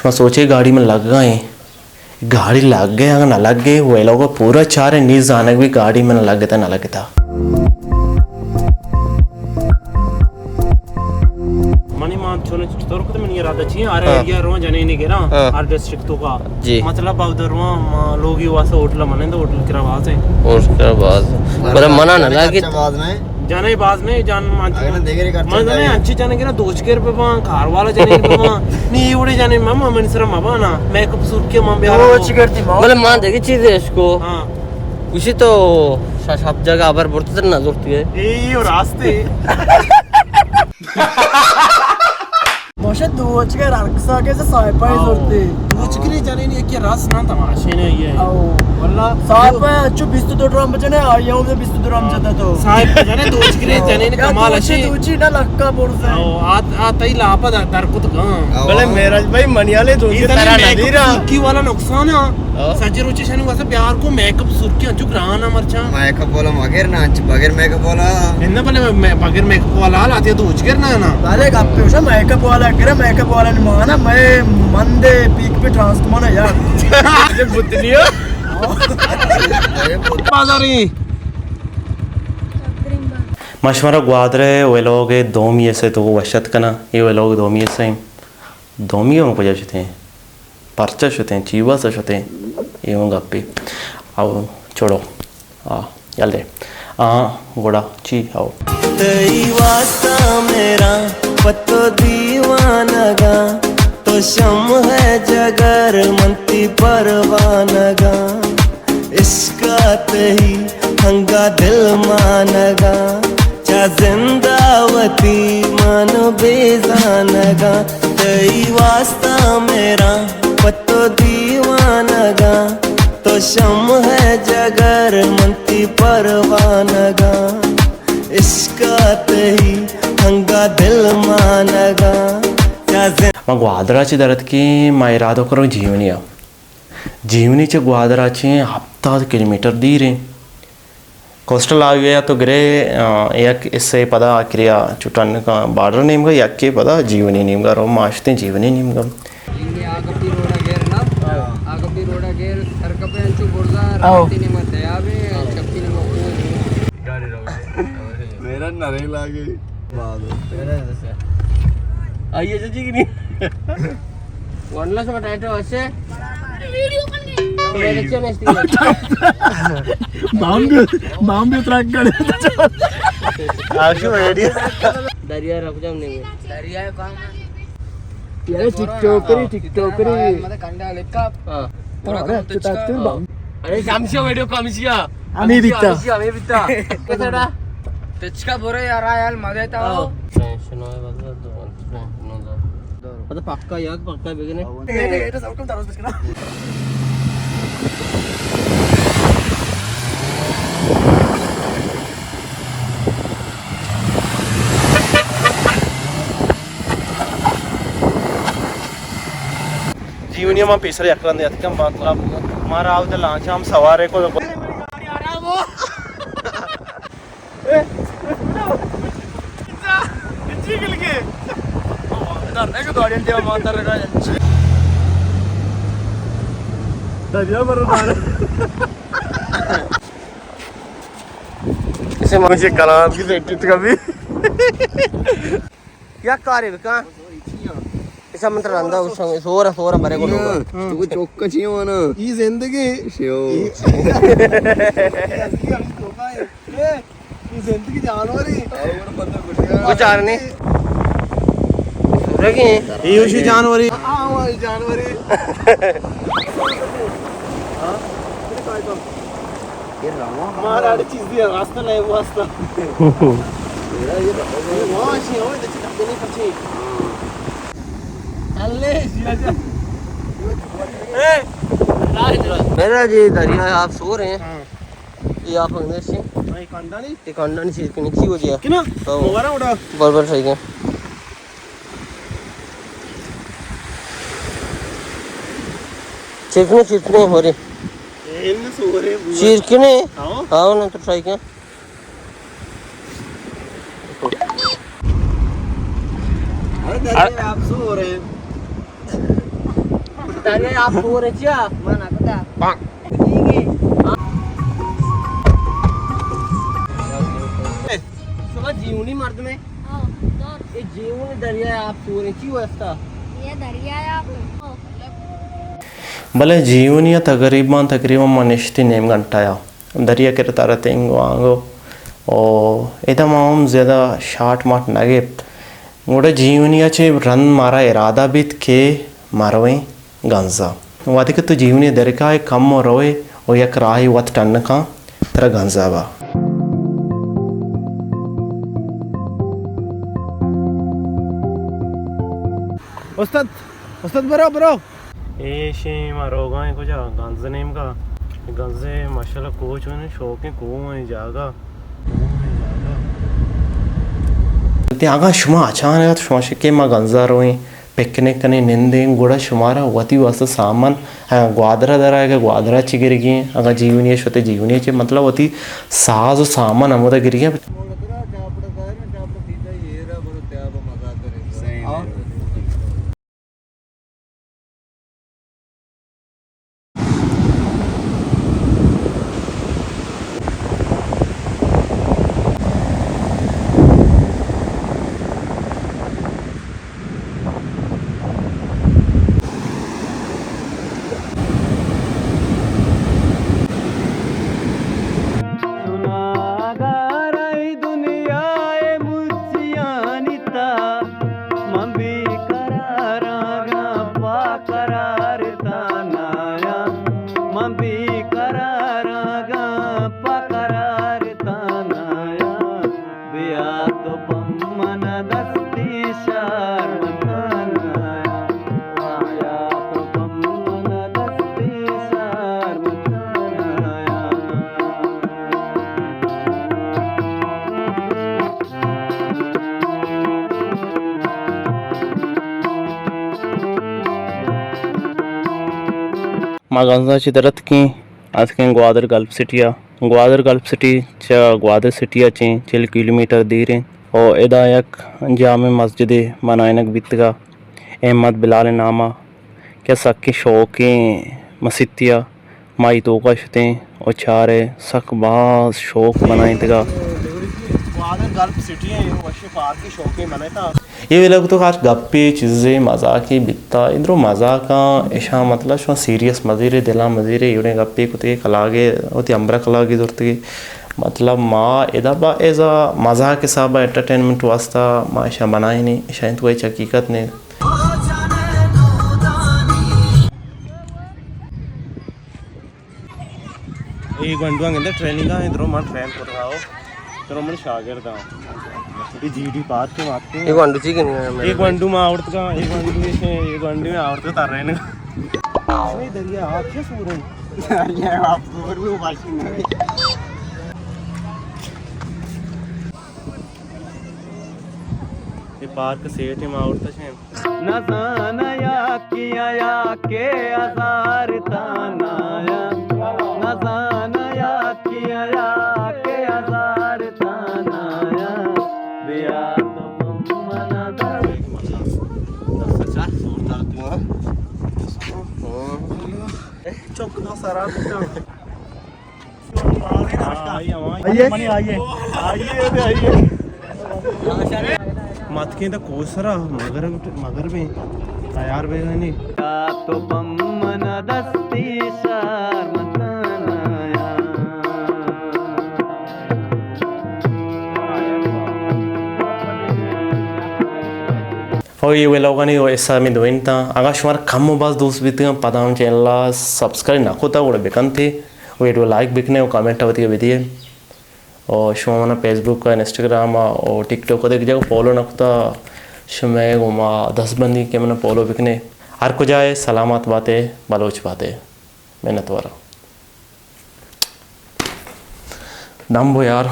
من سوچے گاڑی من لگ گئے، گاڑی لگ گئے، اگر نہ لگ گئے، وہ لوگ پورا چار نی زانگ بی گاڑی من لگ گئے نہ لگ گئے۔ منی مان چون چطور کت منی ارادہ چی، ہر ہاں۔ ایریا رواں جنین گراں، ہاں۔ ہر ڈسٹرکٹ تو کا۔ جی۔ مطلب، باو در رواں، ما لوگی واسطہ ہوٹل منند، ہوٹل کرا باز ہیں۔ ہوٹل کرا باز۔ بلے منا نہ لگے۔ جانے باز میں جان مان چون۔ من جانے انچی جانے گراں دوچگر بباں، کار والا جانے بباں۔ نی ایوڑے جانے ماما من سر مبانا، میک اپ سور کے من بیار۔ دوچگر دی ماما۔ بلے مان دیکھے چیز ہے اس کو۔ ہاں۔ اسی تو ش-، شب جگہ ابر برتے نہ زورتی ہے۔ اے، اے راستے۔ باشد دوچگر ہر کسا کے سے سائپا ہی آؤ۔ زورتے۔ دوچگری جنین یک راس نہ تماشے نے یہ۔ آؤ۔ واللہ۔ سائپا اچو بیست دو ڈرام بجنے، آئی ہم بیست دو ڈرام جتا تو۔ سائپا جنے دوچگری جنین یا کمال دوچی، اچھی۔ دوچی نہ لکا برسے۔ آؤ، آ، آ تئی لاپا در، در کت گاں۔ بلے معراج بھائی منیالے دوچی ترا نہ دیرا۔ کی والا نقصان ہے۔ ہاں۔ سجے روچے شانی واسطے پیار کو میک اپ سرخی انچو گران ء مرچاں۔ میک اپ والا مگر نہ، انچ بغیر میک اپ والا۔ اندا بلے میں، بغیر میک اپ والا حال آتے تو اچ گر نہ نا۔ بلے گپ پہ میک اپ والا کرے، میک اپ والا نے مانا میں مندے پیک پہ ٹرانس کو مانا یار۔ جب بتنی ہو۔ بازاری۔ ما شمارا گوادر ء ویلوگ ء دومی حصہ تو وش اتک کناں۔ اے ویلوگ دومی حصہ ایں۔ دومی ہم کجا شتیں؟ پرچا شتیں؟ چی واسا شتیں؟ اے ہم گپے۔ او چھوڑو۔ آ، یل دے۔ آ، گڑا چی؟ او۔ تئی واسطہ میرا پتو دیوانگاں، تو شمع ہے جگر من تی پروانگاں۔ عشق ء تئی ہنگا دل مانگاں، چا زندہ وتی من بیزانگاں۔ تئی واسطہ میرا پتو دیوانگاں، تو شمع ہے جگر من تی پروانگاں۔ عشق ء تئی ہنگا دل مانگاں، چا زندہ۔ ما گوادر ء چہ در اتکیں، ما ارادہ کرو جیونی ء۔ جیونی چہ گوادر ء چہ ہپتاد کلومیٹر دیر ایں۔ کوسٹل ہائی وے ء تو گرے، آ، یک حصے پدا آکریا چٹن کا بارڈر نیمگا، یکے پدا جیونی نیمگا رو، ما شتیں جیونی نیمگا۔ جیونی آگپی روڈ ء گیر نا، آگپی روڈ ء گیر سرکپے انچو برزا، راتی نیمگا دیا بے، چپی نیمگا کوہ۔ میرا نرے لاگے۔ آئیے چچی کی نہیں۔ ون لس میں ٹائٹ ہے ویسے۔ ویڈیو بن گئی۔ بام بھی، بام بھی ٹریک کرے۔ آشو ویڈیو۔ دریا رکھ جام نہیں۔ دریا کام۔ یار ٹک ٹاکر، ٹک ٹاکر۔ مطلب کنڈا لکھا۔ ہاں۔ پورا ارے، کم تو اچھا۔ بام۔ ارے، شمشیا ویڈیو کم شیا۔ ہمیں بیتا۔ ہمیں بیتا۔ کیسا ڈا؟ تچکا برو یار، آ یار، مزہ تا ہو۔ ٹینشن ہے، بس دو، نو دو۔ پتہ پکا یار، پکا بگنے۔ جیونی ما پیسر یک رندے اتکم، مطلب، مارا آوت لانچ ہم سوارے کو۔ دریا برو دار۔ اسے مجھے کلام کی سیٹی تو کبھی۔ یک کارے بکن۔ ایشا من ترا رندا گوشاں، سور ء، سور ء مرے گلوگا۔ تو کو چوکا چی وانا؟ ای زندگی۔ شیو۔ ای زندگی جانوری۔ وہ چارنے۔ سورگی۔ ایوشی جانوری۔ ہاں، ہاں، جانوری۔ ہاں؟ مارا اڑ چیز دیا، راستہ نہیں، وہ راستہ۔ میرا جی دریا ہے، آپ سو رہے ہیں۔ ہاں۔ یہ آپ اندر سے۔ یہ کانڈا نہیں؟ یہ کانڈا نہیں، چیز کنی چی ہو جائے۔ کنا؟ ہاں۔ مبارا اڑا۔ برابر صحیح ہے۔ چیرکنے، چیرکنے، ہورے۔ چیرکنے؟ ہاں۔ ہاں، نا تو ٹرائی کر۔ ارے، دریا آپ سو رہے ہیں۔ دریائے آپ سور چیا؟ من نہ کتا۔ ٹھیک ہے۔ شما جیونی مردم ہے؟ ہاں، دور۔ اے جیونی دریائے آپ سور چی واسطہ؟ یہ دریائے آپ۔ بلے جیونی ءَ تقریباً، تقریباً ما نشتی نیم گھنٹہ یا۔ دریا کرا ترتیں گوں آنگو۔ او ادا ما ہم زیادہ شاٹ ماٹ نہ گپت۔ گڑا جیونی ءَ چہ رند مارا ارادہ بیت کہ ما رویں گنزا۔ وہدے کہ تو جیونی ءَ درکائے کمو روئے و یک راہے وت ٹنکاں ترا گنزا با۔ استاد، استاد برو، برو۔ اے شیم روگائیں کجا؟ گنز نیمگا۔ گنزے ماشاءاللہ کوہ چونیں شوقیں کوہ ہیں جاگہ۔ تے اگاں شما اچانک ات، شما شکے ما گنزا رویں، پکنک کنیں، نندیں، گڑا شمارا وتی واسطہ سامان، اگاں گوادرا درائے، اگاں گوادرا چی گرگی ہیں، اگاں جیونی شتے جیونی چی، مطلب وتی ساز و سامان ہمودا گرگی ہیں۔ سناگار ءِ دنیا ءِ مچیانی تہا، من بے قراراں گاں پہ قرار تہا نیاں، من بے قراراں گاں پہ قرار تہا نیاں۔ بیا تو پہ من دستی شار متانایا، آیا تو پہ من دستی شار متانایا۔ ما گنزا چہ در اتکیں، اتکیں گوادر گلف سٹی ءَ۔ گوادر گلف سٹی چہ گوادر سٹی ءَ چہ چل کلومیٹر دیر انت و ادا یک جامع مسجدے بنائینگ بیتگ ءَ احمد بلال ءِ نام ءَ کہ سکیں شوقیں مسیتے ءَ۔ ما اے توکا شتیں و چارے سک باز شوق بنائینتگ ءَ۔ گوادر گلف سٹی ءِ وشیں پارکے شوقیں بنائینتگ۔ اے ویلاگ تو ہر گپے چیزے مزاقے بیتا، اے درو مزاقاں اشاں مطلب شما سیریس مزیرے، دلاں مزیرے، اے وڑیں گپے کتگے کلاگے، وتی ہمبرا کلاگے زرتگے۔ مطلب ما ادا با ایز ا مزاق حساب ءَ انٹرٹینمنٹ واسطہ ما اشاں بنائینیں، اشاں انت کوئی حقیقت نے۔ اے گونڈواں گندے ٹریننگ ءَ ایں، درو من ٹرین کتگ ءَ، درو من شاگرد آں۔ اے جی ڈی پارک ءَ مات کے۔ اے گونڈو چی گندے؟ اے گونڈو ما آورتگ ءَ، اے گونڈو اے، اے گونڈو ما آورتگ ءَ ترینگ۔ اے دریا آپ چے سور انت؟ دریا آپ سور بھی واشنگ نہیں۔ اے پارک سیٹ ما آورتگ ءَ۔ نزاناں یا کیا یا کہ ہزار تانایا، نزاناں یا کیا یا کہ ہزار تانایا، بیا تو پہ من دست۔ چک دو سرا۔ آئیے۔ آئیے، آئیے۔ ماتکیں تا کوسرا مغرب، مغرب ایں۔ تیار بے گنی۔ تو پمن دستی شار متنایا۔ او اے ویلاگانی او حصہ ہمے دوئیں تاں۔ اگاں شمارا کم و باز دوست بیتگاں، پدا ہم چینل ءَ سبسکرائب نہ کتا، گڑا بکنتے۔ ویڈیو لائک بکنے و کمنٹ وتی بدیے۔ و شما منا فیس بک ءَ، انسٹاگرام ءَ و ٹک ٹاک ءَ دگہ جاگہ فالو نہ کتا، شمئے گوما دست بندی کہ منا فالو بکنے۔ ہر کجا ئے سلامت باتے، بلوچ باتے۔ منت وار۔ دم بو یار۔